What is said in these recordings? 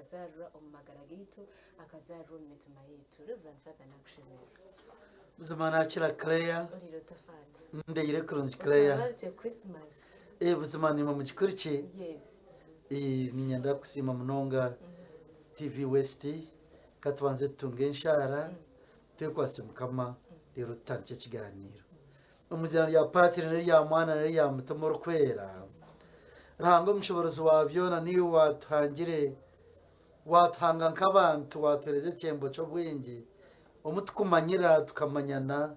Akazaarirwa omu magara gaitu, akazaarirwa omu mitima yaitu. Rev. Father nakushemererwa. Buzima nakira Claire. Oriire ota Father? Ndeire kurungi Claire. Otabarukye Christmas. Eh buzima nimwe mugikurikye. Yes. Eh ninyenda kusiima munonga TV West. Katubanze tutunge enshaara twekwatse Mukama reero tutandikye ekiganiiro. Omu iziina rya Patiri n'erya Mwana n'erya Mutima Orikwera, Ruhanga omushoboorozi wa byona niiwe waatuhangire, waatuhanga nk'abantu, waatuheereza ekyembo ky'obwengye, omu tukumanyira tukamanyana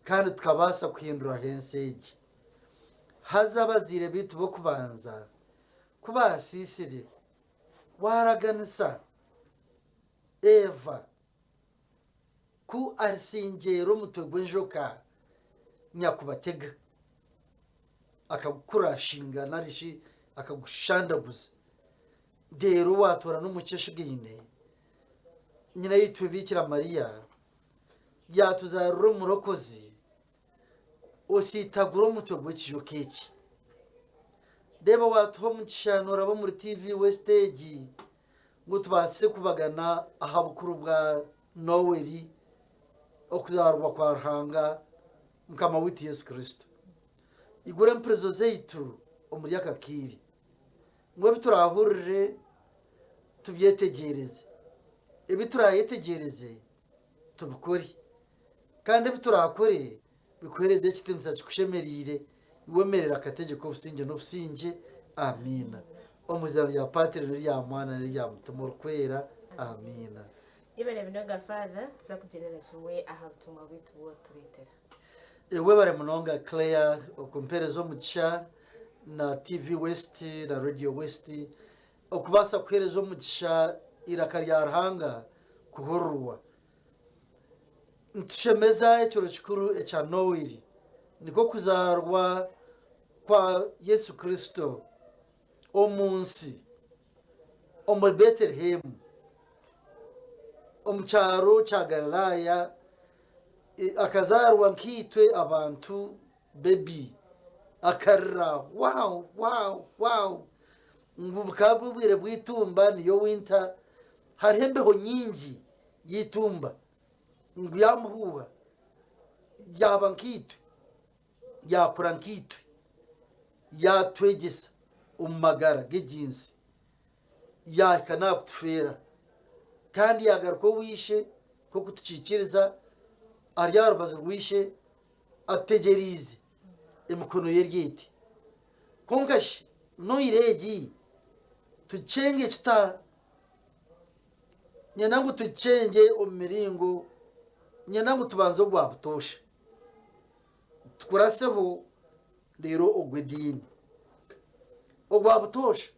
kandi tukabaasa kuhinduraho ensi egi. Haza abazaire baitu b'okubanza ku baasiisire, waaraganisa Eva Ku arisingyeera omutwe gw'enjoka nyakubatega, akagukurashinga nari shi akagushandaguza, reero waatoora n'omukyesha ogaine, nyina yaitu Biikira Mariya yaatuzaarira Omurokozi osiitagura omutwe gw'ekijoka eki. Reeba waatuha omugisha nooraba omuri TV West egi ngu tubaase kubagana aha bukuru bwa Noeli, okuzaarwa kwa Ruhanga Mukama waitu Yesu Kristo. Igura empurizo zaitu omuri aka kaire, ngu ebi turaahurire tubyetegyereze, ebi turaayetegyereze tubikore, kandi ebi turaakore bikuheereze ekitiinisa kikushemereire, iwe omerera akategyeka obusingye n'obusingye. Amiina. Omu izina rya Patiri n'erya Mwana n'erya Mutima Orikwera. Amiina. Yebare munonga Father, tuza kugyendera kimwe aha butumwa bwaitu obu watureetera. Webare munonga Claire okumpereza omugisha na TV West na Radio West okubaasa kuhereza omugisha eiraka rya Ruhanga kuhurirwa. Nitushemeza ekiro kikuru ekya Noiri, nikwo kuzaarwa kwa Yesu Kristo omu nsi omuri Betelehemu omu kyaro kya Galilaaya. Akazaarwa nkaitwe abantu bebi, akarira wow wow wow ngu bukaba buri obwire bw'itumba niyo winter hariho embeho nyingi y'eitumba ngu yaamuhuuha yaaba nkaitwe yaakura nkaitwe yaatwegyesa omu magara g'egi nsi yaahika n'aha kutufeera kandi yaagaruka owa Ishe nk'oku tukiikiriza ari aha rubaju rwa Ishe atutegyereize emikono ye eri eti. Kwonka shi noire egi tugikyenge tuta? Niinyenda ngu tugikyengye omu miringo, niinyenda ngu tubanze ogwa butoosha, tukuraseho reero ogw'ediini. Ogwa butoosha,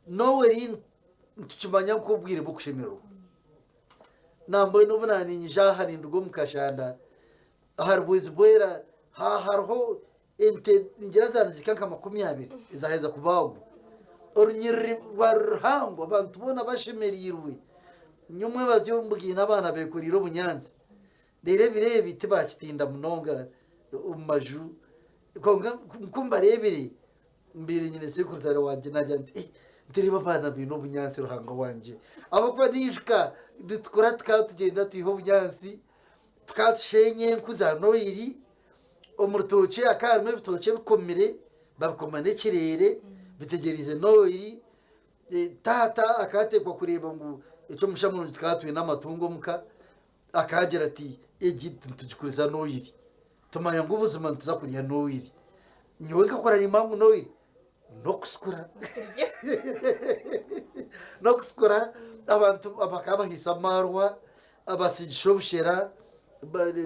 Noiri nitukimanya nk'obwire bw'okushemererwa. Nambwenu obu naaniinyija aha ninduga omu kashanda, ahari Bwizibwera hariho Ente ningira zaaba nizihika nka 20 ezaaheza kubaagwa. Orunyiriri rwari ruhango abantu boona bashemereirwe. Nyomwebazyo mbugaine abaana beekoreire obunyaatsi. Reero ebiro ebi tibaakitinda munonga omu maju. Kwonka ku mbareebire, mbaire nyine sekurutare wangye naagira nti eh nti reeba abaana baine obunyaatsi Ruhanga wangye. Ahabw'okuba niijuka nitukura tukaba tugyenda twiha obunyaatsi, tukaba tusheenya enku za noiri. Omu rutookye hakaba harimu ebitookye ebikomire, babikoma n'ekireere bitegyereize Noiri. Taata akaba ateekwa kureeba ngu eky'omushana murungi tukaba twine amatungo omuka, akagira ati egi nitugikuriza Noiri. Tumanya ngu buzima nituza kurya Noiri. Nyowe nkakura nimanya ngu Noiri n'okusikura. N'okusikura abantu bakaba bahiisa amaarwa, basigisa obushera,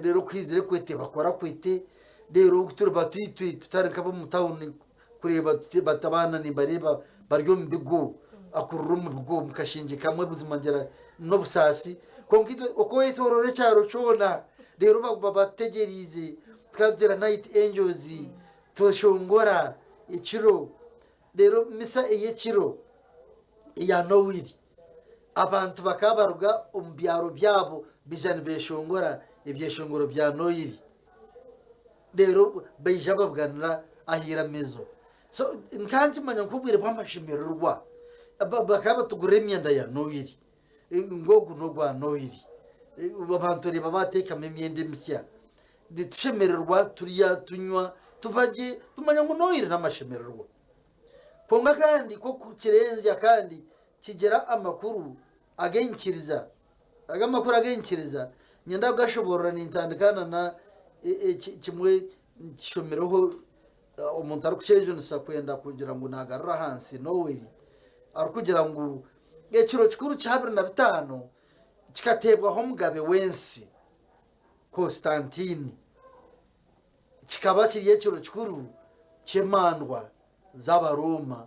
reero ku haizire kwete bakora kwete, reero ku turiba twitwe tutari nk'ab'omu tawuni kureeba tuti bati abaana nimbareeba bari omu bigo, akurira omu bigo omu kashengye kamwe buzima ngira n'obusaasi. Kwonka itwe okwetooroora ekyaro kyona reero baguma batutegyereize, tukaba tugira night angels, tweshongora ekiro, reero misa ey'ekiro eya Noiri. Abantu bakaba baruga omu byaro byabo baija nibeeshongora ebyeshongoro bya Noiri. Reero baija babuganira aha iramizo. So nkaba nkimanya nk'obwire bw'amashemererwa. Bakaba batugurira emyenda ya Noiri, ngu ogu n'ogwa Noiri. Abantu oreeba baateekamu emyenda emisya. Nitushemererwa turya, tunywa, tuba gye, tumanya ngu Noiri n'amashemererwa. Kwonka kandi ku okukirenzya kandi kigira amakuru ag'enyikiriza. Aga amakuru ag'enyikiriza niinyenda kugashoboorora nintandika na kimwe nkishomireho omuntu arikukyejunisa kwenda kugira ngu naagarura ahansi Noiri arikugira ngu ekiro kikuru kya 25 kikateebwaho omugabe w'ensi Constantine. Kikaba kiri ekiro kikuru ky'emandwa z'Abarooma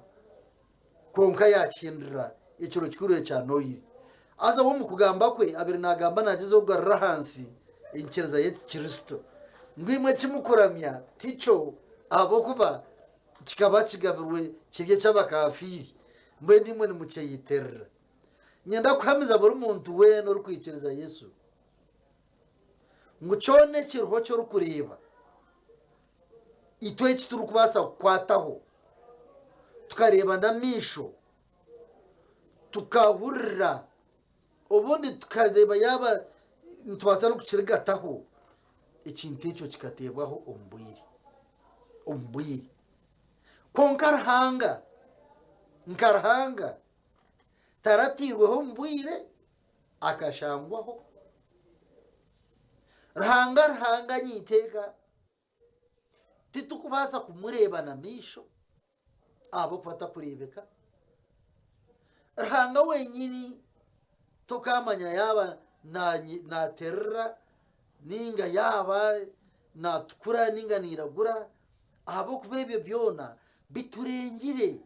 kwonka yaakihindura ekiro kikuru ekya Noiri. Haza we omu kugamba kwe abaire naagamba naagyezaho kugarura ahansi enyikiriza y'Ekikristo ngu imwe eki mukuramya tikyo ahabw'okuba kikaba kigabirwe kiri eky'abakafiiri, mbwenu imwe nimukyeyeterera. Niinyenda kuhamiza buri muntu weena orikwikiriza Yesu ngu kyona ekiriho eki orikureeba, itwe eki turikubaasa kukwataho tukareeba n'amaisho, tukahurira, obundi tukareeba yaaba nitubaasa n'okukirigataho, ekintu ekyo kikateebwaho omu bwire, omu bwire. Kwonka Ruhanga nka Ruhanga taratairweho omu bwire, akashangwaho. Ruhanga Ruhanga nyeiteeka Titukubaasa kumureeba na maisho ahabw'okuba takureebeka. Ruhanga wenyini tokaamanya yaaba naaterera ninga yaaba naatukura ninga nairagura ahabw'okuba ebyo byona biturengire.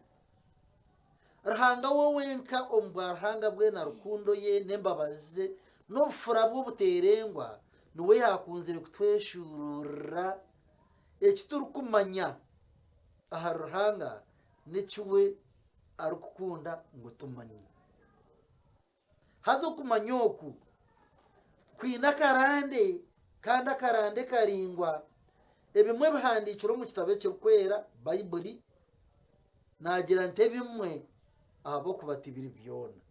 Ruhanga we wenka omu bwaruhanga bwe na rukundo ye n'embabazi ze n'obufura bwe obuteerengwa niwe yaakunzire kutweshuuruurira eki turikumanya ahari Ruhanga n'eki we arikukunda ngu tumanye. Haza okumanya oku kwine akarande kandi akarande karaingwa. Ebimwe bihandiikirwe omu kitabo ekirikwera, Baibuli, naagira nti ebimwe ahabw'okuba tibiri byona.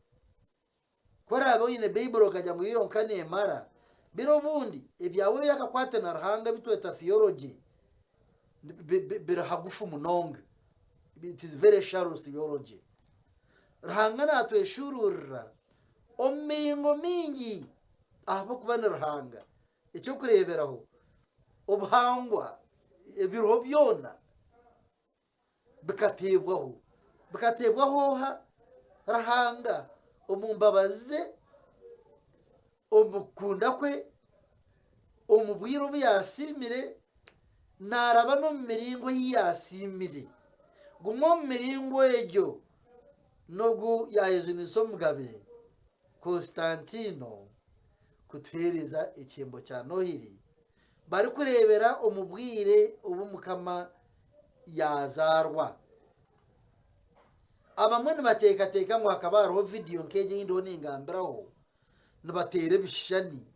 Ku oraabe oine Baibuli okagira ngu yo yonka neemara, biri obundi ebyawe eby'akakwate na Ruhanga ebi tweta theology biri hagufu munonga. It is very shallow theology. Ruhanga naatweshuuruurira omu miringo mingi ahabw'okuba ni Ruhanga. Eky'okureeberaho, obuhangwa, ebiriho byona bikateebwaho. Bikateebwaho oha? Ruhanga omu mbabazi ze, omu kukunda kwe, omu bwire obu yaasiimire, naaraba n'omu miringo ei yaasiimire. Gumwe omu miringo egyo n'ogu yaayejuniise Omugabe Konstantino kutuheereza ekihembo kya Nohiri barikureebera omu bwire obu Mukama yaazaarwa. Abamwe nibateekateeka ngu hakaba hariho vidiyo nk'egi ei ndiho ningambiraho, nibateera ebishushani,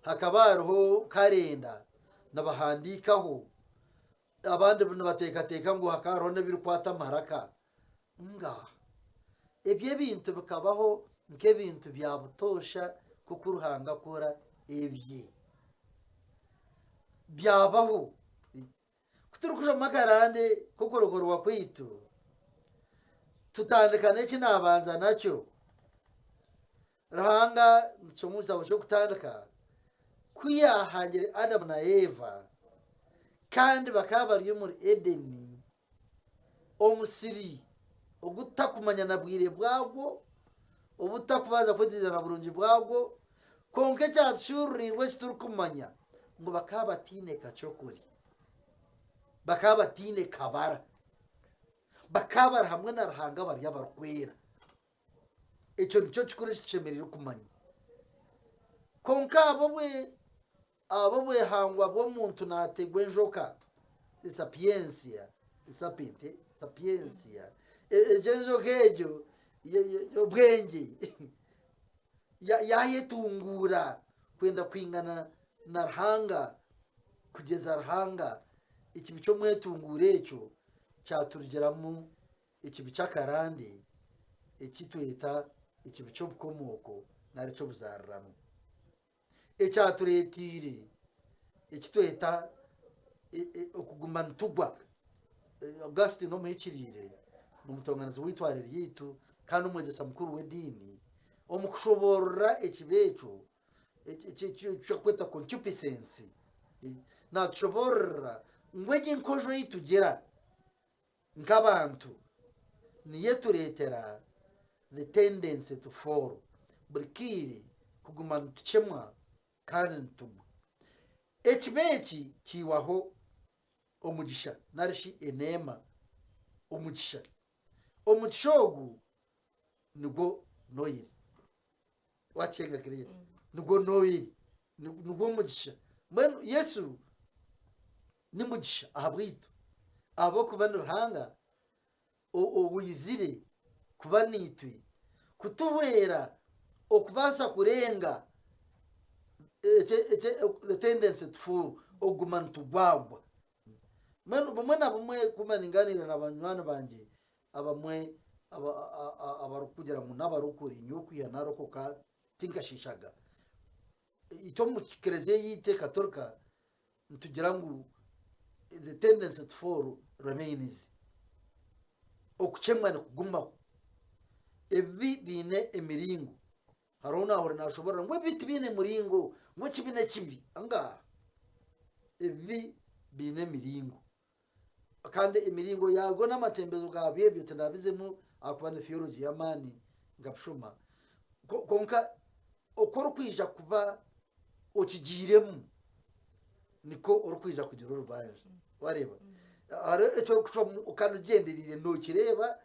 hakaba hariho karenda nibahandiikaho, abandi nibateekateeka ngu hakaba hariho n'ebirikwata amaraka. Ngaaha. Ebyo ebintu bikabaho nk'ebintu bya butoosha nk'oku Ruhanga akora ebye. Byabaho. Ku turikushoma akarande k'okurokorwa kwaitu, tutandika n'eki naabanza nakyo. Ruhanga nitushoma omu kitabo ky'Okutandika ku yaahangire Adamu na Eva kandi bakaba bari omuri Edeni, omusiri ogu tutakumanya na bwire bwagwo, obu tutakubaasa kwetegyereza na burungi bwagwo, kwonka ekyatushuururiirwe eki turikumanya ngu bakaba bataine kacokori, bakaba bataine kabara, bakaba bari hamwe na Ruhanga bari abarikwera. Ekyo nikyo kikuru eki tushemereire kumanya. Kwonka ahabw'obwe Ahabw'obwehangwa bw'omuntu naategwa enjoka, sapientia, serpent, sapientia, egyo enjoka egyo obwengye yaayetunguura kwenda kwingana na Ruhanga, kugyeza Ruhanga, ekibi ky'omwetunguuro ekyo kyaturugiramu ekibi ky'akarande. eki tweta ekibi ky'obukomooko nari eky'obuzaariranwa. Ekyatureeteire eki tweta okuguma nitugwa. Augustine omuhikiriire n'omutonganizi w'eitware ryaitu kandi omwegyesa mukuru w'ediini, omu kushoboorora ekibi ekyo ekirikwetwa concupiscence, naatushoboororera ngu egi enkojo ei tugira nk'abantu niyo etureetera the tendency to fall, buri kaire kuguma nitukyemwa kandi nitugwa. Ekibi eki kiihwaho omugisha nari shi eneema, omugisha. Omugisha ogu nigwo Noiri. Wakyenga kiriya? Nigwo Noiri. Nigwo omugisha. Mbwenu Yesu ni mugisha ahabwaitu ahabw'okuba ni Ruhanga owaizire kuba naitwe kutuhwera okubaasa kurenga the tendency to fall, okuguma nitugwagwa. Mbwenu bumwe na bumwe ku mba ningaaniira na banywani bangye abamwe abarikugira ngu n'abarokore, nyowe kwiha naarokoka tinkashiishaga. Itwe omu kereziya yaitu ekatorika nitugira ngu the tendency to fall remains. Okukyemwa nikugumaho. Ebibi biine emiringo. Hariho onaahurira naashoboorora ngu ebibi tibiine muringo, ngu ekibi n'ekibi. Ngaaha! Ebibi biine emiringo. Kandi emiringo yaabyo n'amatembezo gaabyo ebyo tindabizemu ahakuba ni theology y'amaani nkabishoma. Kwonka oku orikwija kuba okigiiremu nikwo orikwija kugira orubanja. Wareeba? Hariho eki orikucwamu kandi ogyendereire nookireeba,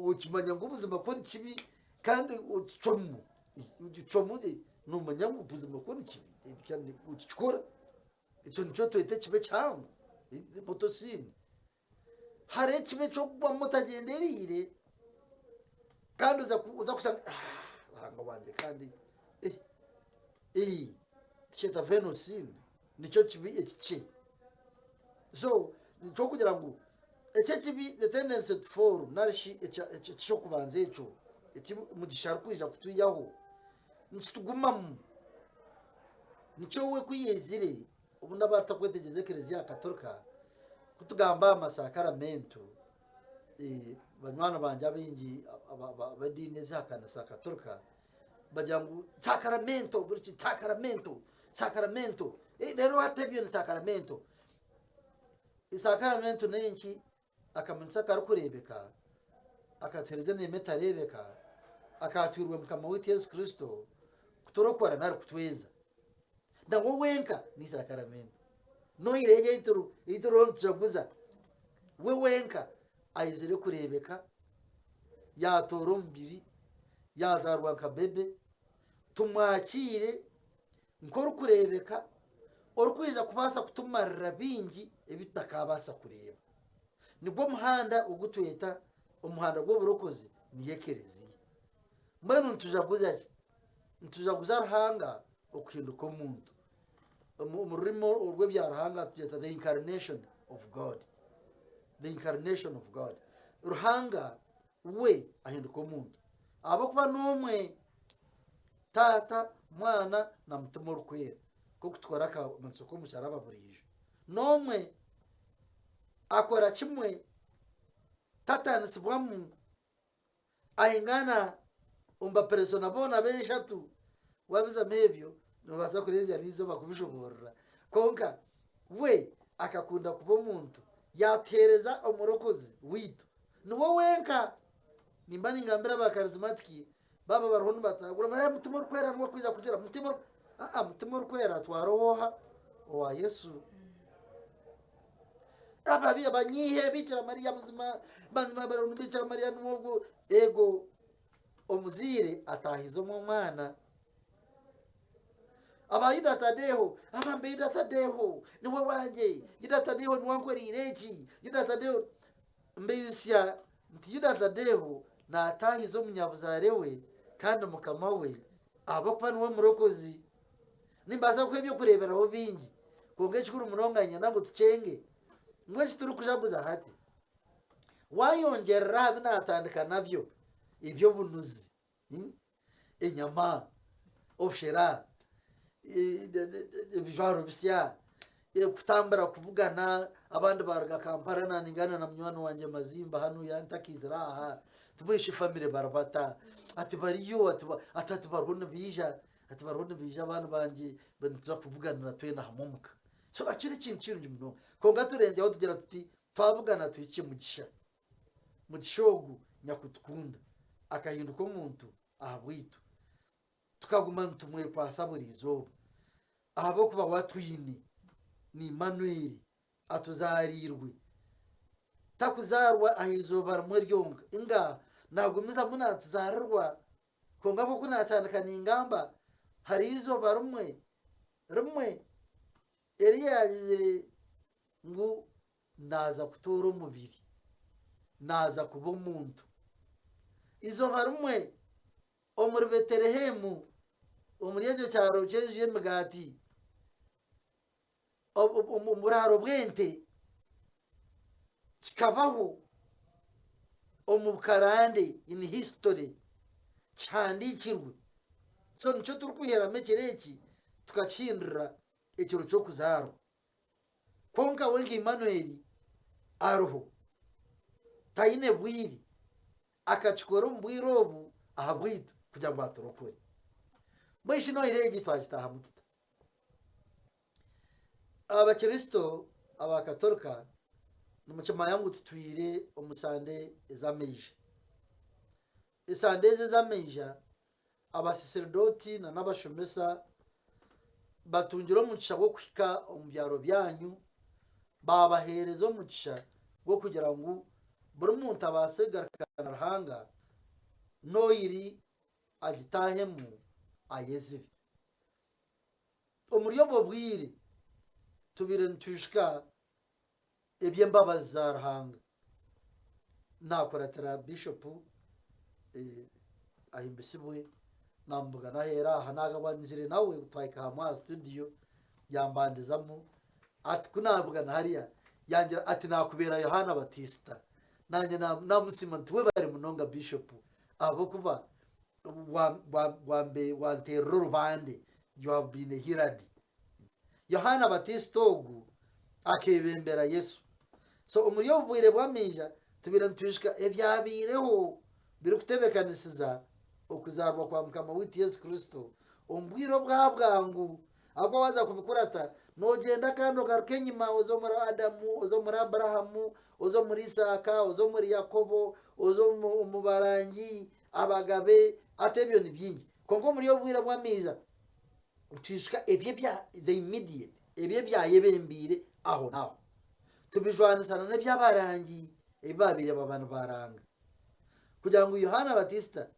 okimanya ngu buzima kwo ni kibi kandi okicwamu. Okicwamu gye noomanya ngu buzima kwo ni kibi kandi okikora. Ekyo nikyo tweta ekibi ekihango, mortal sin. Hariho ekibi eky'okugumamu otagyendereire kandi oza oza kushanga ah, Ruhanga wangye kandi eh, eh, tukyeta venial sin, nikyo kibi ekikye. So nikyo kugira ngu eki ekibi the tendency to fall nari shi eky'okubanza ekyo eki Mugisha arikwija kutwihaho nikitugumamu. Nikyo we ku yaizire obundi abatakwetegyereza ekereziya Katorika ku tugamba aha masakaramento banywani bangye abaingi ab'ediini ezihakanisa Katorika bagira ngu sakaramento buri kintu sakaramento sakaramento reero hati ebyo ni sakaramento. Sakaramento n'enki? Akamanyiso akarikureebeka akatuheereza eneema etareebeka, akaatwirwe Mukama waitu Yesu Kristo kuturokora nari kutweza. Nawe wenka ni sakaramento. Noire egyo ei turiho nitujaguza, we wenka aizire kureebeka, yaatoora omubiri, yaazaarwa nka bebe, tumwakiire nk'orikureebeka orikwija kubaasa kutumarira bingi ebi tutakaabaasa kureeba. Nigwo muhanda ogu tweta omuhanda gw'oburokozi niyo ekereziya. Mbwenu nitujaguza ki? Nitujaguza Ruhanga okuhinduka omuntu. Omu rurimi orw'ebya Ruhanga tugyeta the incarnation of God. The incarnation of God. Ruhanga we ahinduka omuntu. Ahabw'okuba n'omwe Taata, Mwana na Mutima Orikwera, nk'oku tukora akamanyiso k'omusharaba buriijo. N'omwe akora kimwe, tataanisibwamu, aingana omu baperesona boona b'enshatu. Waabizamu ebyo, noobaasa kurenzya n'eizooba kubishoboorora. Kwonka we akakunda kuba omuntu, yaatuheereza Omurokozi waitu. Niwe wenka. Nimba ningambira aba karizimatiki baaba bariho nibatagura hey, mutima orikwera niwe kwija kugira mutima ori aa mutima orikwera atwara owoha owa Yesu ababi abanyihe bikira Mariya buzima bazima bariho nibikira Mariya niwe ogwo ego omuzaire ataahize omu omwana aba Yuda Tadeeho abambe Yuda Tadeeho niwe wangye Yuda Tadeeho niwe ankoreire eki Yuda Tadeeho Mbaijusya nti Yuda Tadeeho naataahiza omunyabuzaare we kandi mukama we ahabw'okuba niwe murokozi. Nimbaasa kuha eby'okureeberaho bingi, kwonka ekikuru munonga niinyenda ngu tukyenge ngu eki turikujaguza hati. Waayongyerera aha bi naatandika nabyo, Eby'obunuzi, enyama, obushera, ebijwaro bisya, kutambura kubugana, abandi baaruga Kampala naaningana na munywani wangye Mazimba hanuya ntakaizire aha, tibwine shi famire bari bata? Ati bariyo, ati ati bariho nibaija, ati bariho nibaija abaana bangye nituza kubuganira twena hamwe omuka. So ekyo n'ekintu kirungi munonga. Kwonka turenzyaho tugira tuti twabugana tuhikye mugisha. Mugisha ogu nyakutukunda akahinduka omuntu ahabwaitu, tukaguma nitumwekwasa buri izooba, ahabw'okuba we atwine, ni Immanueli, atuzaariirwe. Takuzaarwa aha izooba rimwe ryonka, inga, naagumizamu naatuzaarirwa. Kwonka nk'oku naatandika ningamba, hariho eizooba rimwe, rimwe, eri yaagizire ngu naaza kutoora omubiri, naaza kuba omuntu. Eizooba rimwe omuri Betelehemu, omuri ekyo kyaro ky'enju y'emigaati, omu buraaro bw'ente, kikabaho omu bukarande, in history, kihandiikirwe. So nikyo turikwihiramu ekiro eki tukakihindura ekiro ky'okuzaarwa. Kwonka we nka Emmanuel ariho, taine bwire, akakikora omu bwire obu ahabwaitu kugira ngu aturokore. Mbwenu shi nohire egi twagitaahamu tuta? Abakristo Abakatorika nimukimanya ngu tutwire omu sande ez'amaija. Esande ezi ez'amaija Abasaserdoti na n'abashomesa batungire omugisha gw'okuhika omu byaro byanyu, baabaheereza omugisha gw'okugira ngu buri muntu abaase kugarukana na Ruhanga, n'oiri agitaahemu ayezire. Omuri obwo bwire tubaire nitwijuka eby'embabazi za Ruhanga. Naakuratira Bishopu ahimbisibwe, naamubugana aheeru aha, naagabwanizire nawe twahika hamwe aha studio, yambandizamu ati ku naabugana hariya, yangira ati naakubeera Yohaana Batisita. Naanye naamusiima nti webare munonga Bishopu ahabw'okuba wanteerera orubande, you have been a Herald. Yohaana Batiista ogu akeebembera Yesu. So omuri obu bwire bw'amaija tubaire nitwijuka ebyabaireho birikutebeekanisiza okuzaarwa kwa Mukama waitu Yesu Kristo omu bwire obwa bwangu. Ahabw'okuba waaza kubikurata, noogyenda kandi ogaruka enyima oza omuri Adamu, oza omuri Abrahamu, oza omuri Isaaka, oza omuri Yakobo, oza omu barangi, abagabe, hati ebyo ni bingi. Kwonka omuri obu bwire bw'amaija, Nitwijuka ebyo ebya the immediate, ebyo ebyayebembeire aho n'aho. Tubijwanisana n'eby'abarangi ebi baabaire baba nibaranga. Kugira ngu Yohaana Batista,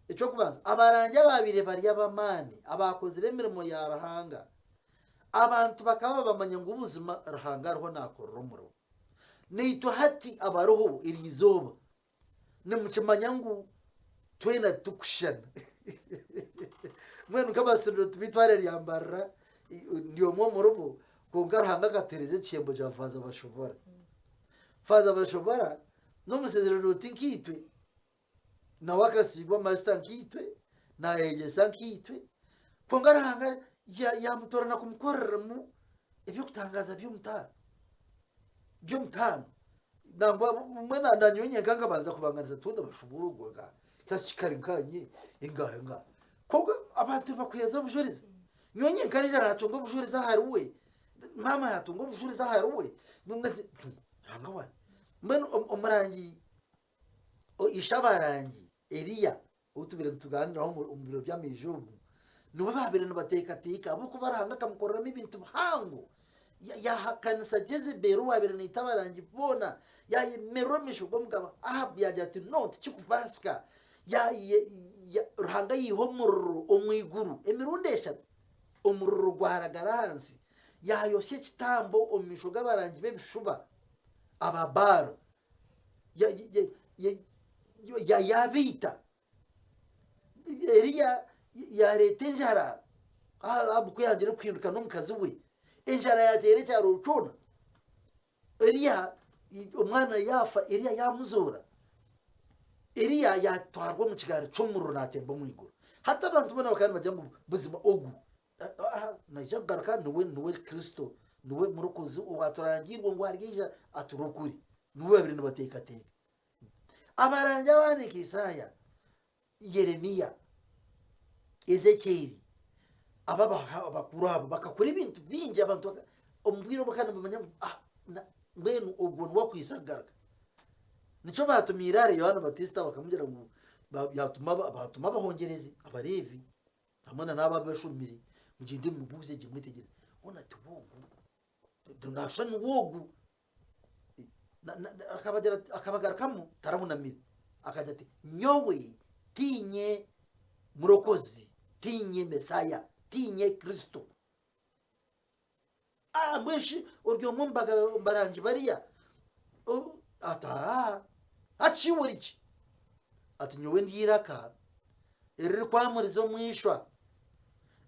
eky'okubanza, abarangi abaabaire bari ab'amaani, abaakozire emirimo ya Ruhanga, abantu bakaba babamanya ngu buzima Ruhanga ariho naakorera omuribo. Naitwe hati abariho eri izooba, Nimukimanya ngu twena titukushushana. Mbwenu nk'abasiroti b'eitware rya Mbarara, ndi omwe omuribo, kwonka Ruhanga akatuheereza ekihembo kya Faaza Bashobora. Faaza Bashobora n'omusaserdooti nkaitwe, nawe akasiigwa amajuta nkaitwe, naayegyesa nkaitwe, kwonka Ruhanga yaamutoorana kumukoreramu eby'okutangaaza by'omutaano, by'omutaano. Nangwa bumwe na nyowe nyenka nkabanza kubanganisa tunda bashubura ogwo nka kasi kikari nkanye engaha engaha kwonka abantu nibakuheereza obujurizi nyowe nyenka naija natunga obujurizi ahari we maama yatunga obujurizi ahari we Ruhanga wangye mbwenu omurangi ishe abarangi Eliya ou tubaire nitugaaniiraho omu biro by'amaija ogu, niwe baabaire nibateekateeka ahabw'okuba Ruhanga akamukoreramu ebintu bihango. Yaahakanisa Jezebeli owaabaire naita abarangi boona, yaayemerera omu maisho g'omugabe Ahabu yaagira ati, No, tikirikubaasika. Ruhanga yaiha omuriro omu iguru emirundi eshatu, omuriro gwaragara ahansi, yaayosya ekitambo omu maisho g'abarangi b'ebishuba aba Baalo. Yaabaita. Eliya yaareeta enjara Ahabu ku yaagire kuhinduka n'omukazi we, enjara yaateera ekyaro kyona. Eliya omwana yaafa, Eliya yaamuzoora. Eliya yaatwarwa omu kigaari ky'omuriro naatemba omu iguru. Hati abantu boona bakaba nibagira ngu buzima ogu naija kugaruka niwe niwe Kristo, niwe murokozi owaaturangiirwe ngu aryaija aturokore. Niwe baabaire nibateekateeka. Abarangi abandi nka Isaaya, Yeremiya, Ezekieli, aba abakuru abo bakakora ebintu bingi abantu omu bwire obu bakaba nibamanya ngu ah, mbwenu ogwo niwe akwija kugaruka. Nikyo baatumiire ahari Yohaana Batista bakamugira ngu yaatuma baatuma abahongyerezi Abaleevi hamwe na n'abo abashomire mugyende mumubuuze gye mwetegyereze. Hoona tiwe ogu, naashusha niwe ogu. Akabagarukamu tarahunamire akagira ati, Nyowe tiinye murokozi, tiinye Mesaaya, tiinye Kristo. Ah, mbwenu shi ori omwe omu barangi bariya? Ati, Aa, hati shi iwe ori ki? Ati, Nyowe ndi eiraka eririkwamuriza omu ishwa,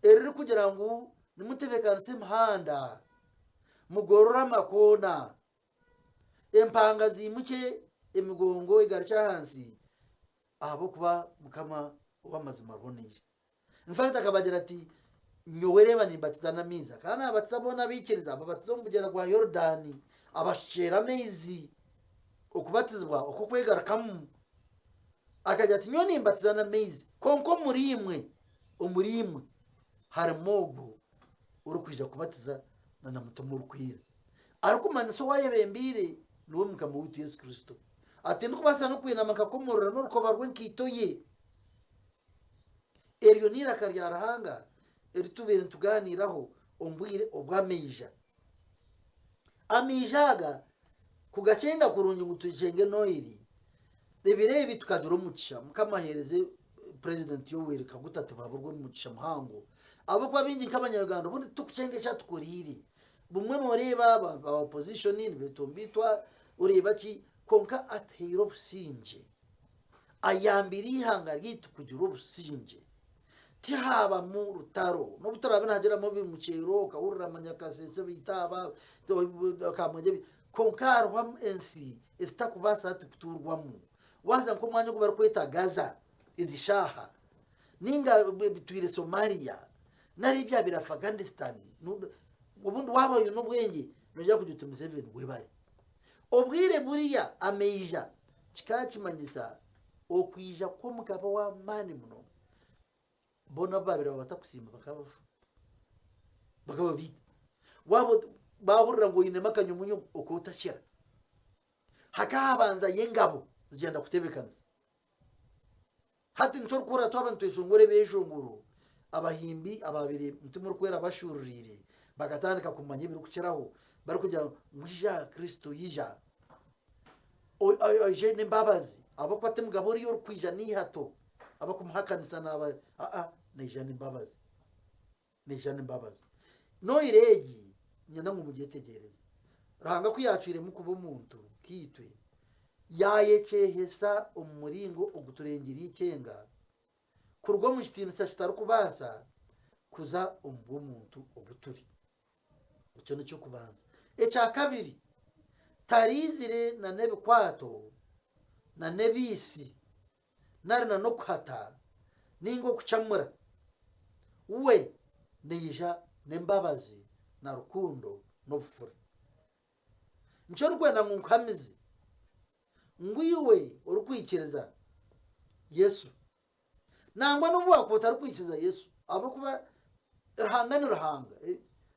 eririkugira ngu nimutebeekanise emihanda, mugorore amakoona, empanga ziimukye, emigongo egarukye ahansi, ahabw'okuba Mukama ow'amazima ariho naija. In fact akabagira ati, Nyowe reeba nimbatiza n'amaizi. Akaba naabatiza boona abaikiriza, ababatiza omu mugyera gwa Yorudaani, abashukyera amaizi, okubatizibwa okw'okwegarukamu. Akagira ati, Nyowe nimbatiza n'amaizi, kwonka omuriimwe, omuriimwe harimu ogwo orikwija kubatiza na na Mutima Orikwera. Arikumanyisa owaayebembeire niwe Mukama waitu Yesu Kristo. Ati, Tindikubaasa n'okwinama nkakomorora n'orukoba rw'enkaito ye. Eryo n'eiraka rya Ruhanga eri tubaire nitugaaniiraho omu bwire obw'amaija. Amaija aga kugakyenga kurungi ngu tugyenge Noiri, ebiro ebi tukagira omugisha, Mukama aheereze Purezidenti Yoweri Kaguta Tibuhaburwa omugisha muhango, ahabw'okuba baingi nk'abanya-Uganda obundi titurikukyenga eki atukoreire. Bumwe nooreeba aba opposition nibetomboitwa oreeba ki, kwonka atuhaire obusingye. Ayambire eihanga ryaitu kugira obusingye. Tihaabamu rutaro. N'obu turaabe nihagiramu ebimukyero okahurira manya Kasese baita aba, Kamwengye kwonka hariho ensi ezitakubaasa hati kutuurwamu. Waaza nk'omwanya ogu barikweta Gaza ezi shaaha, nainga bitwire Somalia, nari ebyabaire Afghanistan, obundi waaba oine obwengye noija kugira oti Museveni webare. Obwire buriya amaija Kikaba kimanyisa okwija kw'omugabe ow'amaani munonga. Boona abu baabaire baba batakusiima bakaba bafa, bakaba babaita. Waaba baahurira ngu oinemu akanyumunyu okaba otakira. Hakaba habanzayo engabo zigyenda kutebeekanisa. Hati nikyo orikuhurira twaba nitweshongora ebyeshongoro, abahimbi abaabaire Mutima Orikwera abashuururiire bakatandika kumanya ebirikukiraho barikugira ngu ija Kristo ija, oije n'embabazi ahabw'okuba ti mugabe oriya orikwija n'eihato abakumuhakanisa naaba aa naija n'embabazi, naija n'embabazi. Noiri egi niinyenda ngu mugyetegyereze. Ruhanga ku yaacwiremu kuba omuntu nkaitwe, yaayekyehesa omu muringo oguturengire eikyenga, kuruga omu kitiinisa kitarikubaasa kuza omu bw'omuntu obu turi. Ekyo n'eky'okubanza. Ekya kabiri, taraizire na n'ebikwato na n'ebiitsi nari na n'okuhata nainga okucamura. We naija n'embabazi na rukundo n'obufura. Nikyo ndikwenda ngu nkuhamize ngu iwe orikwikiriza Yesu, nangwa n'obu waakuba otarikwikiriza Yesu, ahabw'okuba Ruhanga ni Ruhanga.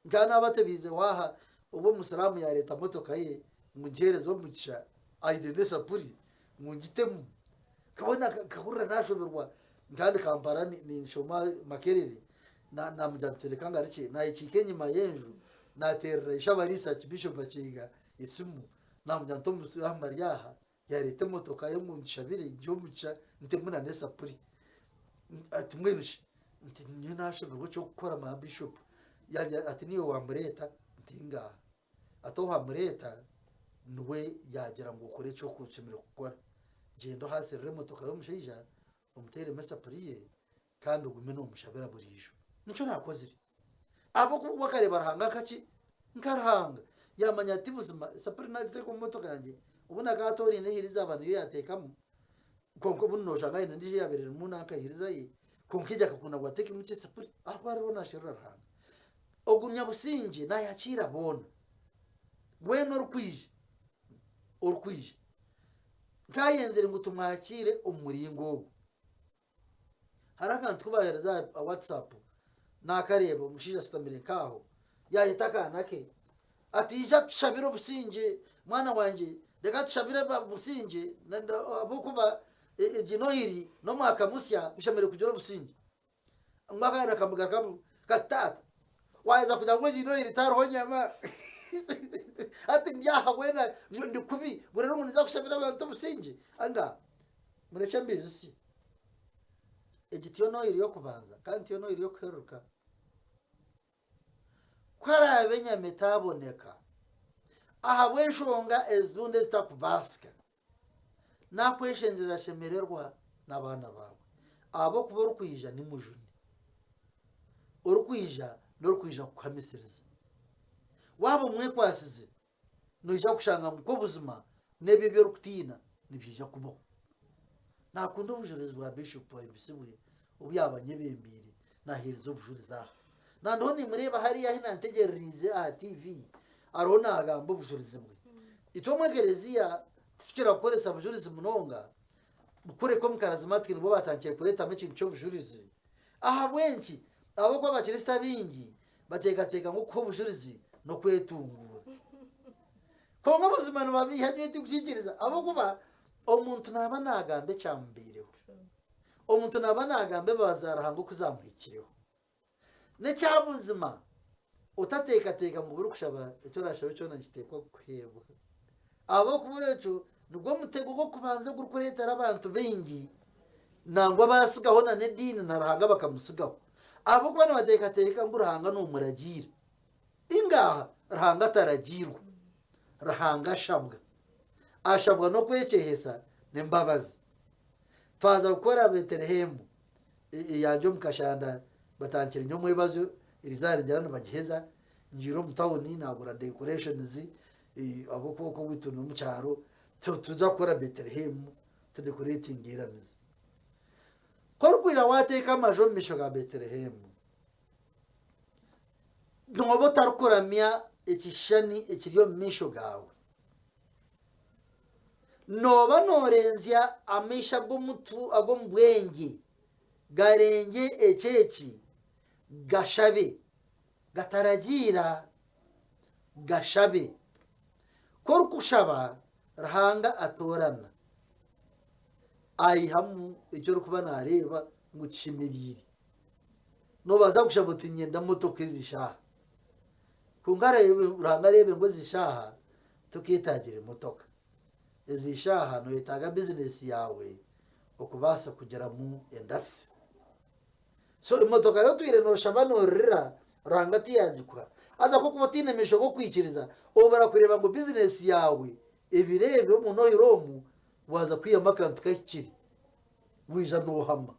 Nkaba naabatebiize waaha obu omusiraamu yaareeta motoka ye ngu ngiheereze omugisha aine n'esapuri ngu ngitemu. Nkabona nkahurira naashoberwa nkaba ndi Kampala ninshoma Makerere Naamugira nti, Reka ngarukye. Naayekiika enyima y'enju, naateerera Ishe-Abariisa Archbishop Bakiiga esimu, naamugira nti, Omusiraamu ari aha, yaareeta emotoka ye ngu ngishabire ngihe omugisha ntemu na n'esapuri. Ati mbwenu shi? Nti nyowe naashoberwa eky'okukora mwa Bishop. Yaagira ati niiwe waamureeta? Nti ngaaha. Ati owaamureeta niwe yaagira ngu okore eki oshemereire kukora. Gyenda ohaasirire emotoka y'omushaija, omuteeremu esapuri ye, kandi ogume noomushabira buriijo. Nikyo naakozire. Ahabw'okuba ogwo akareeba Ruhanga nka ki? Nka Ruhanga. Yaamanya ati buzima esapuri naagiteeka omu motoka yangye, obundi akaba atooraine ehirizi aba niyo yaateekamu. Kwonka obundi nooshanga aine endiijo eyaabaire erimu nanka hiriza ye, kwonka egyo akakunda ngu ateekemu ky'esapuri ahabw'okuba ariho naasherura Ruhanga. Ogu nyabusingye naayakiira boona. Weena orikwija, orikwija, nkaayenzire ngu tumwakiire omu muringo ogu. Hariho akantu ku baaheereza aha WhatsApp, naakareeba omushaija ashutamire nk'aho, yaayeta akaana ke ati ija tushabire obusingye mwana wangye, reka tushabire obusingye ahabw'okuba egi Nohiri n'omwaka musya tushemereire kugira obusingye. Ngu akaana kamugarukamu kati taata waaheza kugira ngu egi Nohiri tihariho nyama hati ndi aha weena ndi kubi buri reero ngu ninza kushabira abantu obusingye? Nga murekye mbiijusye. Egi tiyo Nohiri y'okubanza kandi tiyo Nohiri y'okuheruruka. Ku haraabe enyama etaaboneka ahabw'enshonga ezindi ezitakubaasika, naakweshengyereza shemererwa n'abaana baawe, ahabw'okuba orikwija ni mujuni. Orikwija n'orikwija kukuhamisiriza. Waaba omwekwasize, noija kushanga ngu kwo buzima n'ebyo ebi orikutiina nibiija kubaho. Naakunda obujurizi bwa Bishop Ahimbisibwe obu yaaba anyebembeire naaheereza obujurizi aha. Na ndiho nimureeba hariya ahi nantegyerereize aha TV ariho naagamba obujurizi bwe. Itwe omu ekereziya titukira kukoresa bujurizi munonga kureka omu Karazimatiki nibwo baatandikire kureetamu ekintu ky'obujurizi. Ahabw'enki? Ahabw'okuba Abakristo abaingi bateekateeka ngu okuha obujurizi n'okwetunguura. Kwonka buzima nibabeiha nyowe tindikukiikiriza ahabw'okuba omuntu naaba naagamba ekyamubaireho. Omuntu naaba naagamba embabazi za Ruhanga oku zaamuhikireho. N'ekyabuzima otateekateeka ngu buri kushaba eki oraashabe kyona nikiteekwa kukuheebwa. Ahabw'okuba ekyo nigwo mutego gw'okubanza ogurikureetera abantu baingi nangwa baatsigaho n'ediini na Ruhanga bakamutsigaho. Ahabw'okuba nibateekateeka ngu Ruhanga noomuragiira. Ingaaha, Ruhanga taragiirwa. Ruhanga ashabwa. Ashabwa n'okwekyehesa n'embabazi. Twaza kukora Betelehemu eyangye omu kashanda batandikire nyomwebazyo erizooba ningira nibagiheza, ngiire omu tawuni naagura decorations ahabw'okuba okwo owaitu n'omu kyaro, tuza kukora Betelehemu tudecoratinge iramizo. Ku orikwija waateeka amaju omu maisho ga Betelehemu, nooba otarikuramya ekishushani ekiri omu maisho gaawe. Nooba noorenzya amaisho ag'omutu ag'omu bwengye garengye eki eki, gashabe. Gataragiira, gashabe. Ku orikushaba, Ruhanga atoorana, aihamu eki orikuba naareeba ngu kishemereire. Noobaasa kushaba oti niinyenda motoka ezi shaaha, kwonka Ruhanga areebe ngu ezi shaaha tokeetagire motoka. Ezi shaaha nooyetaaga bizinesi yaawe okubaasa kugiramu endasi. So emotoka ei otwire nooshaba nooririra Ruhanga tiyagikuha. Haza ku orikuba otaine maisho g'okwikiriza, obura kureeba ngu bizinesi yaawe ebiro ebi omu nohire omu waaza kwihamu akantu kahikire, waija noohama.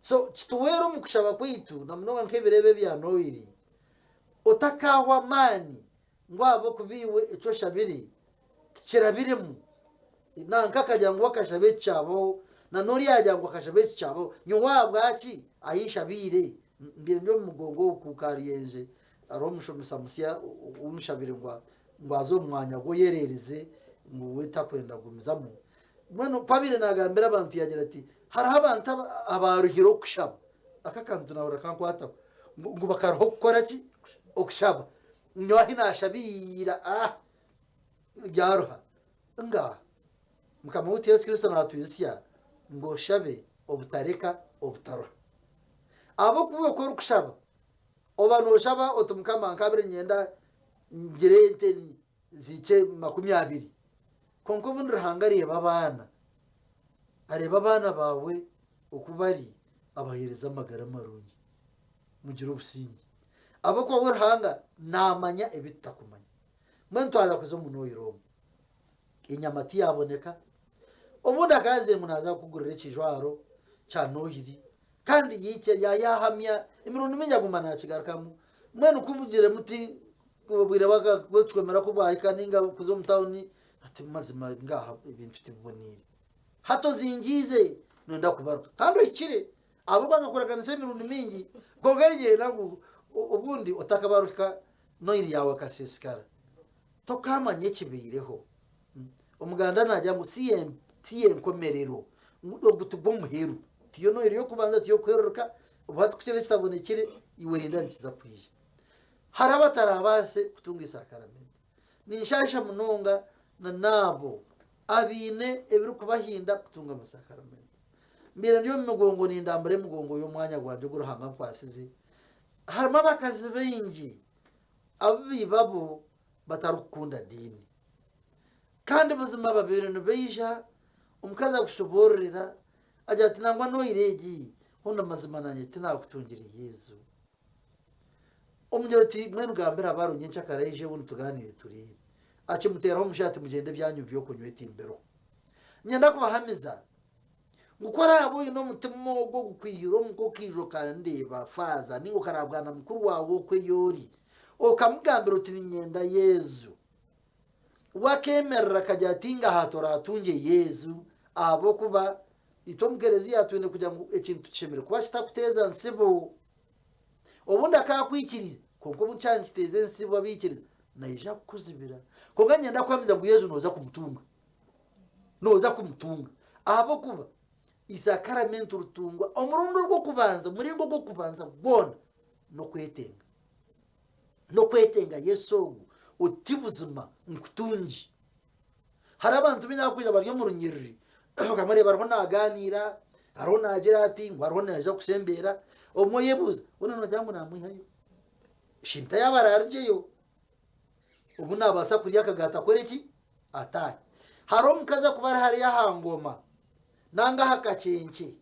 So kituhwere omu kushaba kwaitu na munonga nk'ebiro ebi ebya Noiri, otakaahwa amaani ngu ahabw'okuba iwe eki oshabire tikirabiremu. Nanka akagira ngu akashaba eki kyabaho, na n'ori yaagira ngu akashaba eki kyabaho. Nyowe ahabwaki ahi nshabiire, mbaire ndi omu mugongo oku Karyenje, hariho omushomesa musya ou nshabire ngu ngu aze omu mwanya gwe oyereerize ngu we takwenda kugumizamu. Mbwenu ku abaire naagambira abantu yaagira ati, hariho abantu abaaruhire okushaba. Aka akantu naahurira kankwataho. Ngu bakaruha okukora ki? Okushaba. Nyowe ahi naashabiire, ah, ryaruha. Ngaaha. Mukama waitu Yesu Kristo naatwijutsya ngu oshabe obutareka obutaruha. Ahabw'okuba oku orikushaba, oba nooshaba oti Mukama nkaabire niinyenda ngire ente zihikye 20. Kwonka obundi Ruhanga areeba abaana, areeba abaana baawe oku bari abaheereza amagara marungi, mugire obusingye. Ahabw'okuba we Ruhanga naamanya ebi tutakumanya. Mbwenu twaza kuza omu Noiri omu, enyama tiyaboneka. Obundi akaazire ngu naaza kukugurira ekijwaro kya Noiri, kandi yaija yaahamya emirundi mingi aguma naakigarukamu. Mbwenu ku mugire muti obwire bw'okucwemera ku bwahika nainga kuza omu tawuni, ati mazima ngaaha ebintu tibiboniire. Hati ozingiize noyenda kubaruka kandi ohikire ahabw'okuba nkakuraganisa emirundi mingi kwonka niinyenda ngu obundi otakabaruka noiri yaawe ekasiisikara. Tokaamanya ekibaireho. Omuganda naagira ngu ti y'enkomerero, ngu ogu tigwo muheru. Tiyo noiri y'okubanza, tiyo y'okuhereruka, obu hati ku kiriba kitabonekire, iwe rinda nikiza kwija. Hariho abatarabaase kutunga esaakaramenti. Ninshaasha munonga na n'abo abaine ebirikubahinda kutunga amasaakaramenti. Mbaire ndi omu migongo nindambura emigongo y'omwanya gwangye ogu Ruhanga ankwatsize. Harimu abakazi baingi abu baibabo batarikukunda diini. Kandi buzima babaire nibaija, omukazi akushoboororera, agira ati nangwa noira egi, hoona mazima nanye tinakutungire Yesu. Omugira oti mbwenu gambira baro nyenkyakare aije obundi tugaaniire tureebe. Akimuteeraho omushaija ati mugyende ebyanyu by'okunywa etimbireho. Niinyenda kubahamiza ngu ku oraabe oine omutima ogwo ogukwihire omu ka okaija okandeeba faaza nainga okaraabwa na mukuru waawe okwo ei ori, okamugambira oti niinyenda Yesu, we akeemerera akagira ati ngaha toraatungye Yesu ahabw'okuba itwe omu kereziya twine kugira ngu ekintu kishemereire kuba kitakuteeza ntsibo. Obundi akaakwikiriza, kwonka obu kyaba nikiteeza entsibo abaikiriza, naija kukuzibira. Kwonka niinyenda kuhamiza ngu Yesu nooza kumutunga. Nooza kumutunga. Ahabw'okuba isakaramento ritungwa omurundi ogw'okubanza, omuringo ogw'okubanza gwona n'okwetenga. N'okwetenga Yesu ogu oti buzima nkutungi. Hariho abantu baingi abakwija bari omu runyiriri, okamureeba ariho naagaaniira, ariho naagira ati, ngu ariho naija kusembeera, obumwe oyebuuza, hoona noogira ngu naamwihayo? Shinta yaaba araarugyeyo, obu naabaasa kurya akagaati akore ki? Ataahe. Hariho omukazi akuba ari hariya aha ngoma, nanga aha kakyekye,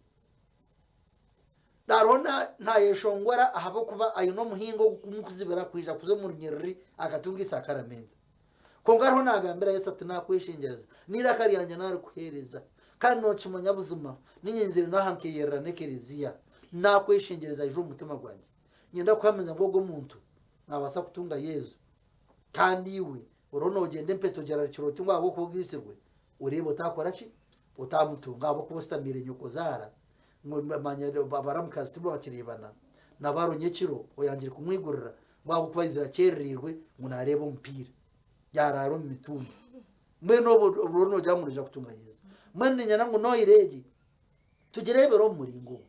Hariho naayeshongora ahabw'okuba aine omuhingo ogurikumukuzibira kwija kuza omu runyiriri akatunga eisakaramento. Kwonka hariho naagambira Yesu ati, Naakweshengyereza, n'eiraka ryangye naarikuheereza, kandi nookimanya buzima, niinye nyizire n'aha nkeeyerera n'ekereziya. Naakweshengyereza ija omu mutima gwangye. Niinyenda kuhamiza ngu ogwo muntu naabaasa kutunga Yesu. Kandi iwe oriho noogyenda empeta ogirarikire oti ngu ahabw'okuba ogaitsirwe, oreebe otaakora ki? Otaamutunga ahabw'okuba ositamiire nyokozaara. Ngu manya abaramukazi tibo bakireebana na baro nyekiro oyangire kumwigurira ngu ahabw'okuba aizire akyerereirwe ngu naareeba omupiira yaaraara omu mitumba. Mbwenu obwo oriyo noogira ngu noija kutunga Yesu. Mbwenu niinyenda ngu noira egi tugireebere omu muringo ogu.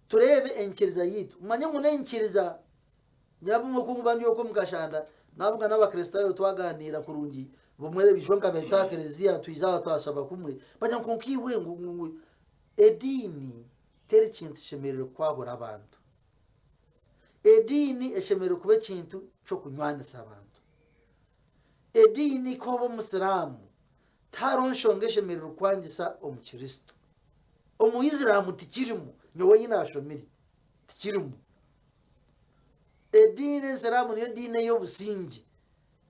Tureebe enyikiriza yaitu. Mumanye ngu n'enyikiriza Nyabumwe ku nkuba ndi okwo omu kashanda, nabuga n'Abakristaayo twagaaniira kurungi, bumwe ijo nkabeeta aha kereziya twija aha twashaba kumwe, bagira ngu kwonka iwe ngu ngu ediini teri kintu kishemereire kwahura abantu. Ediini eshemereire kuba ekintu ky'okunywanisa abantu. Ediini ku oba Omusiraamu, tihariho nshonga eshemereire kukwangisa Omukristo. Omuisiramu tikirimu, nyowe ei naashomire tikirimu. Ediini ensiraamu niyo diini ey'obusingye,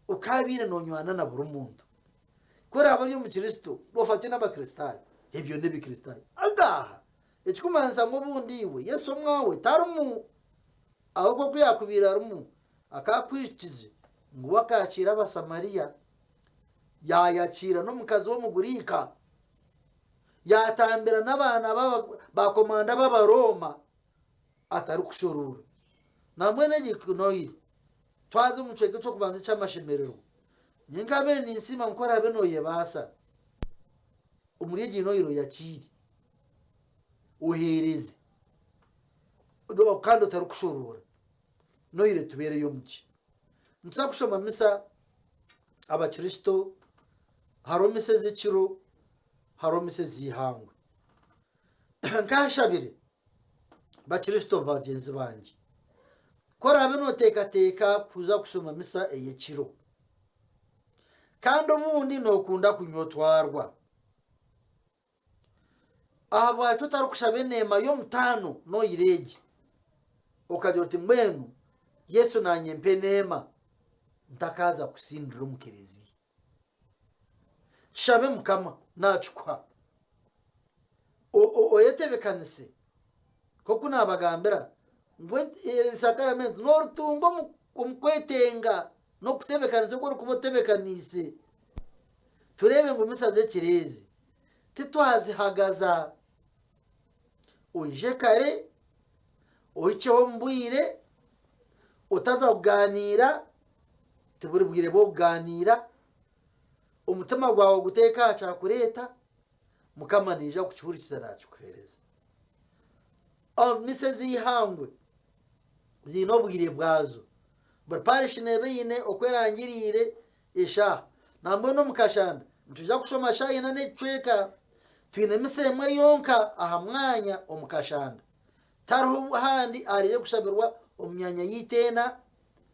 okaabaire noonywana na buri muntu. Ku oraabe ori Omukristo, ofa ki n'Abakristaayo? Ebyo n'Ebikristaayo. Ngaaha! Ekirikumanyisa ngu obundi iwe Yesu omwawe tarimu. Ahabw'okuba ku yaakubaire arimu, akaakwijukize ngu we akaakiira Abasamaria, yaayakiira n'omukazi w'Omugriika, yaatambira n'abaana baakomanda b'Abarooma. atarikushoroora. Nambwenu egi noire twaza omu kicweka eky'okubanza eky'amashemererwa. Nyowe nkabaire ninsiima ngu ku oraabe nooyebaasa omuri egi noire oyakiire, oheereze kandi otarikushoroora, noire etubeere ey'omugisha. Nituza kushoma misa Abakristo, hariho misa ez'ekiro, hariho misa ez'eihangwe. Nkanshabire Bakristo bagyenzi bangye, ku oraabe nooteekateeka kuza kushoma misa ey'ekiro, kandi obundi nookunda kunywa otwarwa, ahabwaki otarikushaba eneema y'omutaano noira egi, okagira oti mbwenu Yesu naanye mpa eneema ntakaaza kusindira omu kereziya. Kishabe Mukama, naakikuha. Oyetebekanise, nk'oku naabagambira ngu eri sakaramento nooritunga omu kwetenga n'okutebekanisa oku orikuba otebekaniise. Tureebe ngu misa z'ekiro ezi. Titwazihagaza. Oije kare, ohikyeho omu bwire, otaza kugaaniira, tiburi bwire bw'okugaaniira, omutima gwawe oguteeke aha kyakureeta, Mukama naija kukihurikiza naakikuheereza. Omu misa ez'eihangwe ziine obwire bwazo. Buri parish neeba eine oku erangiriire eshaaha. Nambwenu omu kashanda nitwija kushoma shaaha ina n'ekicweka. Twine misa emwe yonka aha mwanya omu kashanda. Tihariho handi ahariije kushabirwa omu myanya yaitu ena,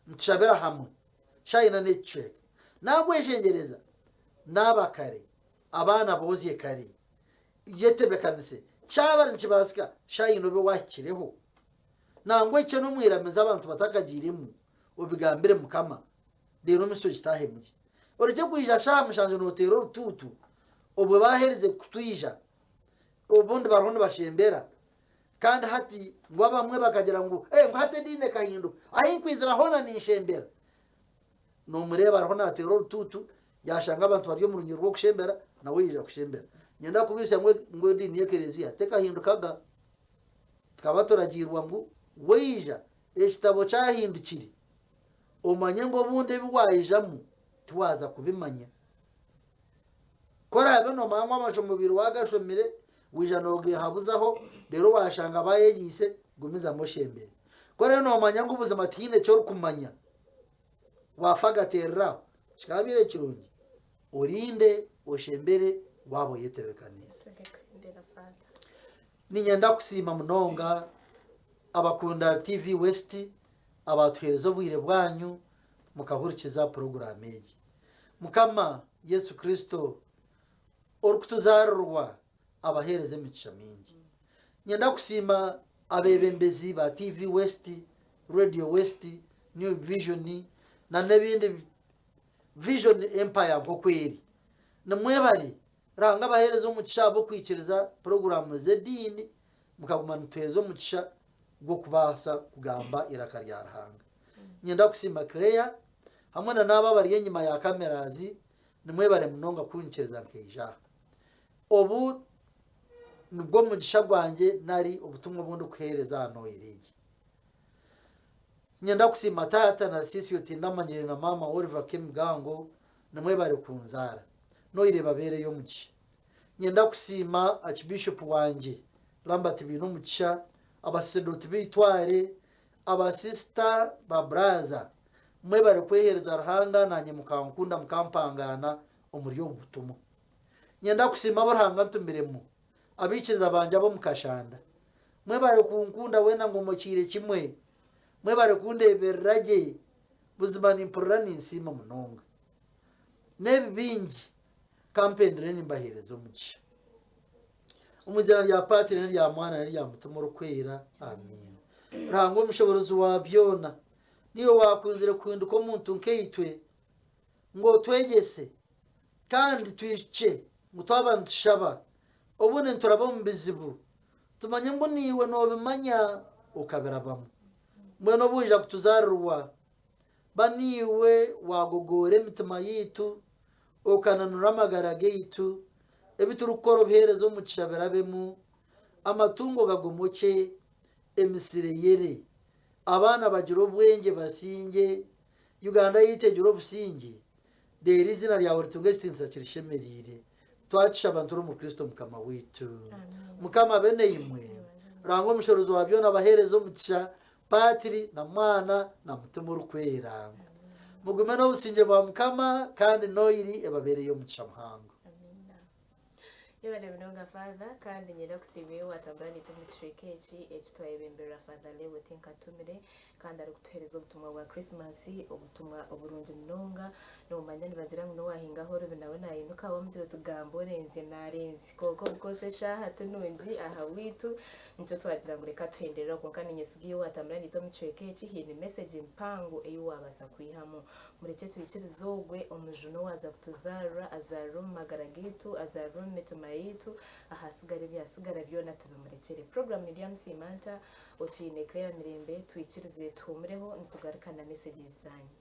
nitushabira hamwe shaaha ina n'ekicweka. Naakweshengyereza naaba kare, abaana boozye kare, yetebekanise. Kyaba nikibaasika shaaha ina obe waahikireho. Nangwa ohikye n'omu iramizo abantu batakagiiremu, obigambire Mukama, reero omisyo ogitaahemu gye. Orekye kwija shaaha mushanju nooteera orutuutu, obwo baaherize kutwija, obundi bariho nibashembera. Kandi hati ngu abamwe bakagira ngu, Ee, ngu hati ediini ekahinduka, ahi nkwizira hoona ninshembera. Noomureeba ariho naateera orutuutu, yaashanga abantu bari omu runyiriri rw'okushembera, nawe yaija kushembera. Niinyenda kubaijusya ngu ngu ediini y'ekereziya tekahindukaga. Tukaba turagiirwa ngu waija ekitabo kyahindukire, omanye ngu obundi ebi waijamu tiwaaza kubimanya. Ku oraabe noomanya ngu amashomo obaire waagashomire, waija noogeehabuzaho, reero waashanga baayegyeise, gumizamu oshembere. Ku oraabe noomanya ngu buzima tihaine eki orikumanya, waafa agateerera aho, kikaabaire kirungi orinde oshembere waaba oyetebeekaniise. Niinyenda kusiima munonga abakunda TV West abaatuheereza obwire bwanyu mukahurikiza puroguraamu egi. Mukama Yesu Kristo orikutuzaarirwa abaheereze emigisha mingi. Niinyenda kusiima abeebembezi ba TV West, Radio West, New Vision na n'ebindi Vision Empire nk'oku eri. Nimwebare Ruhanga abaheereze omugisha ahabw'okwikiriza puroguraamu z'ediini mukaguma nituheereza omugisha gw'okubaasa kugamba eiraka rya Ruhanga. Niinyenda kusiima Claire hamwe na n'abo abari enyima ya cameras, nimwebare munonga kunyikiriza nkaija aha. Obu nibwo mugisha gwangye nari obutumwa obu ndikuheereza aha Noiri egi. Niinyenda kusiima taata Narcisio Tindamanyire na maama Oliver Kemigango, nimwebare kunzaara. Noiri ebabeere ey'omugisha. Niinyenda kusiima Archbishop wangye Lambert Bainomugisha, abasacerdooti b'eitware, abasisita, ba brother, mwebare kweheereza Ruhanga naanye mukankunda mukampangaana omuri obu butumwa. Niinyenda kusiima abu Ruhanga antumiremu, abaikiriza bangye ab'omu kashanda. Mwebare kunkunda weena ngomokiire kimwe. Mwebare kundeeberera gye. Buzima nimpurira ninsiima munonga. N'ebi bingi, ka mpendere nimbaheereza omugisha. Omu iziina rya Patri n'erya Mwana n'erya Mutima Orikwera, Amiina. Ruhanga omushoboorozi wa byona, niiwe waakunzire kuhinduka omuntu nkaitwe, ngu otwegyese, kandi twijukye ngu twaba nitushaba, obundi nituraba omu bizibu, tumanye ngu niiwe noobimanya okabirabamu. Mbwenu obu waija kutuzaarirwa, Ba niiwe waagogoora emitima yaitu, okananura amagara gaitu, ebi turikukora obiheereze omugisha birabemu, amatungo gagomokye, emisiri eyere, abaana bagire obwengye basingye, Uganda yaitu egire obusingye, reero eiziina ryawe ritunge ekitiinisa kirishemereire. Twakishaba nituri omuri Kristo Mukama waitu. Mukama abe naimwe. Ruhanga omushorozi wa byona abaheereze omugisha, Patri na Mwana na Mutima Orikwera. Mugume n'obusingye bwa Mukama kandi Noiri ebabeere ey'omugisha muhango. Amiina. Yebare munonga Father kandi nyenda kusiima iwe watambura naitwe omu kicweka eki eki twayebemberera Father Leo Tinkatumire kandi arikutuhereza obutumwa bwa Christmas obutumwa oburungi munonga nomanya nibagira ngu nowahingaho orubi nawe nayinuka wamugira oti gamba orenzye narenzye kwonka obukozi eshaaha tinungi ahabwaitu Nikyo twagira ngu reka tuhenderere kwonka ninyesiga iwe watambura naitwe omu kicweka eki haine message mpango ei wabaasa kwihamu. Murekye twikirize ogwe omujuni owaaza kutuzaarira azaarire omu magara gaitu, azaarire omu mitima yaitu, ahasigara ebyasigara byona tubimurekyere. Program Nindyamusiima Nta, Okiine Claire Mirembe, twikirize tuhuumureho nitugaruka na messages zaanyu.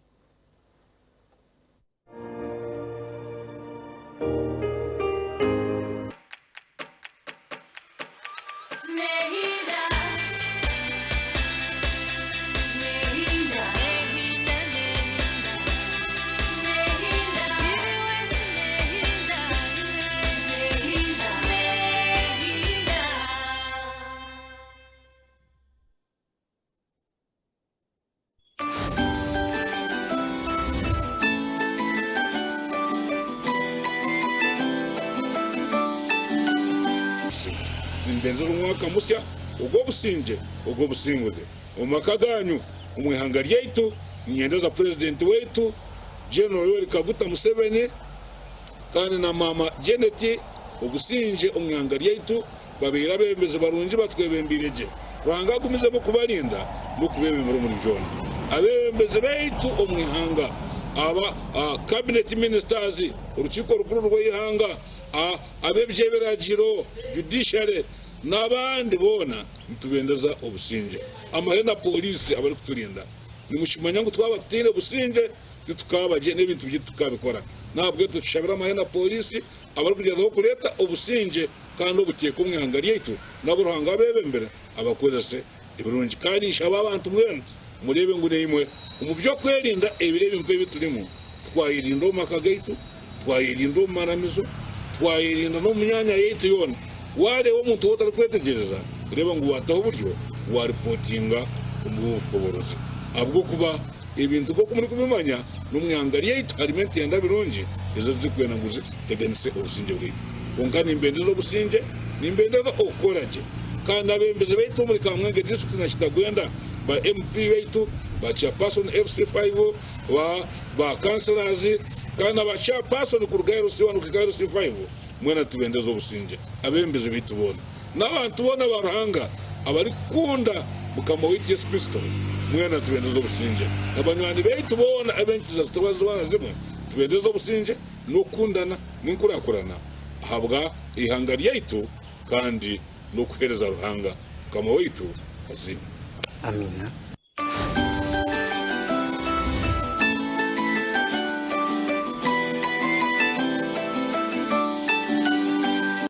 Nimbenzera omwaka musya ogw'obusingye, ogw'obusinguzi omu maka gaanyu, omu ihanga ryaitu. Niinyendeza Purezidenti waitu General Yoweri Kaguta Museveni kandi na Maama Janet obusingye omu ihanga ryaitu. Babaire abeebembezi barungi batwebembeire gye. Ruhanga agumizemu kubarinda n'okubebembera omuri byona. Abeebembezi baitu omu ihanga aba, Cabinet Ministers, Orukiiko Rukuru rw'eihanga, ab'eby'ebiragiro, Judiciary, n'abandi boona nitubendeza obusingye. Amahe na pooriisi abarikuturinda. Nimukimanya ngu twaba tutaine busingye titukaaba gye n'ebintu byaitu tukabikora. N'ahabw'ekyo tushabire amahe na pooriisi abarikugyezaho kureeta obusingye kandi obuteeka omu ihanga ryaitu nabo Ruhanga abeebembere abakozese ebirungi. Kandi nshaba abantu mwena mureebe ngu naimwe omu by'okwerinda ebiro ebi nk'ebi turimu twayerinda omu maka gaitu, Twayerinda omu maramizo, twayerinda n'omu myanya yaitu yoona. Waareeba omuntu ou otarikwetegyereza, reeba ngu waataho oburyo waaripotinga omu b'obushoboorozi. Ahabw'okuba ebintu nk'oku murikubimanya, n'omu ihanga ryaitu harimu entenda birungi ezo ezirikwenda ngu ziteganise obusingye bwaitu. Kwonka nimbendeza obusingye, nimbendeza okukora gye. Kandi abeebembezi baitu omuri Kamwenge disiturikiti na Kitagwenda, ba MP baitu, ba chairperson FC5, ba ba councillors, Kandi na ba chairperson kuruga LC1 kuhika LC5 mwena nitubendeza obusingye, abebembezi baitu boona, n'abantu boona ba Ruhanga abarikukunda Mukama waitu Yesu Kristo, mwena nitubendeza obusingye. Na banywani baitu boona ab'enyikiriza zitari zimwe na zimwe nitubendeza obusingye n'okukundana n'enkurakurana ahabwa eihanga ryaitu kandi n'okuhereza Ruhanga Mukama waitu Asiimwe. Amina.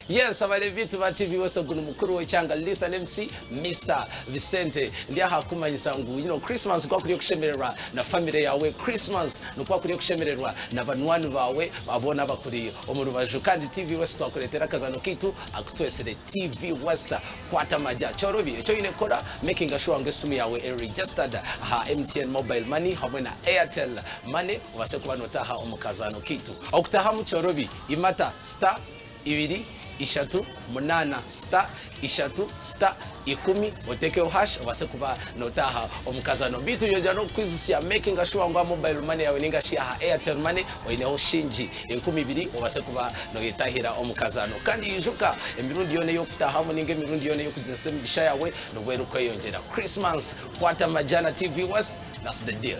Yes, abalevitu ba TV West ogu ni mukuru w'ekyanga Luther MC Mr Vicente ndi aha kumanyisa ngu you know, Christmas nikwo kuri okushemererwa na family yawe Christmas nikwo kuri okushemererwa na banywani bawe aboona abakuri omu rubaju kandi TV West twakureetera akazano kaitu akutwesire TV West Kwata amagye. Kyorobi, eki oine kukora, makinga sure ngu esimu yaawe eri registered aha MTN mobile money hamwe na Airtel money obaase kuba notaaha omu kazaano kaitu. Okutaahamu kyorobi, imata star ibiri ishatu munaana star ishatu star ikumi oteekeho hash obaase kuba notaaha omu kazaano. Beitu nyongyera n'okukwijutsya makinga sure ngu aha mobile money yaawe ninga shi aha Airtel money oineho shingi 2000 obaase kuba noyetahira omu kazaano. Kandi ijuka, emirundi yoona ey'okutaahamu ninga emirundi yoona ey'okugyezesa emigisha yaawe nibwo erikweyongyera. Christmas kwata Majana TV West, that's the deal.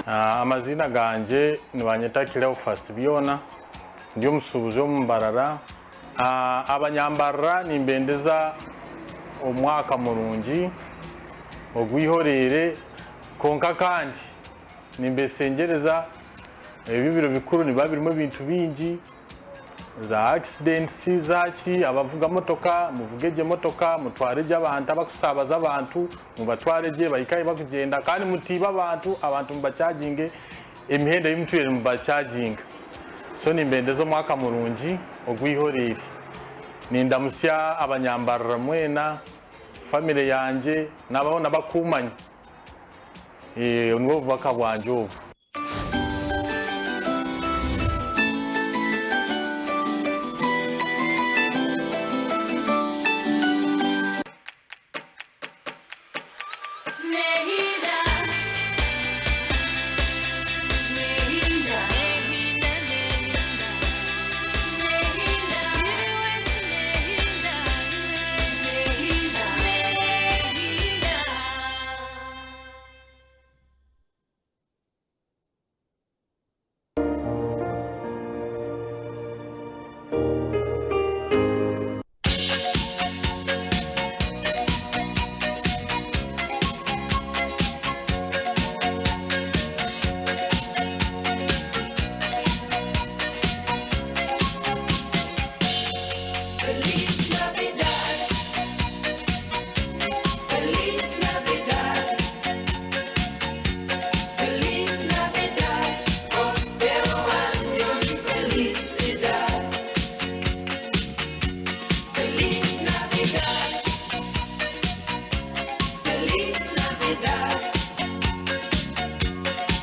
Amaziina gangye nibanyeta Cleophas Byona, ndi omusuubuzi omu Mbarara. Abanyambarara nimbendeza omwaka murungi ogw'ihoreere kwonka kandi nimbesengyereza ebi ebiro bikuru nibiba birimu ebintu bingi za accidents zaki abavuga motoka muvuge gye motoka mutware gye abantu abakusaabaza abantu mubatware gye bahike ahi bakugyenda kandi mutiibe abantu abantu mubakyaginge Emihendo ei mutwire nimubachaginga. So nimbendeza omwaka murungi ogw'ihoreere. Nindamutsya abanyambarara mwena, family yangye n'aboona abakumanya. Nibwo bubaka bwangye obu.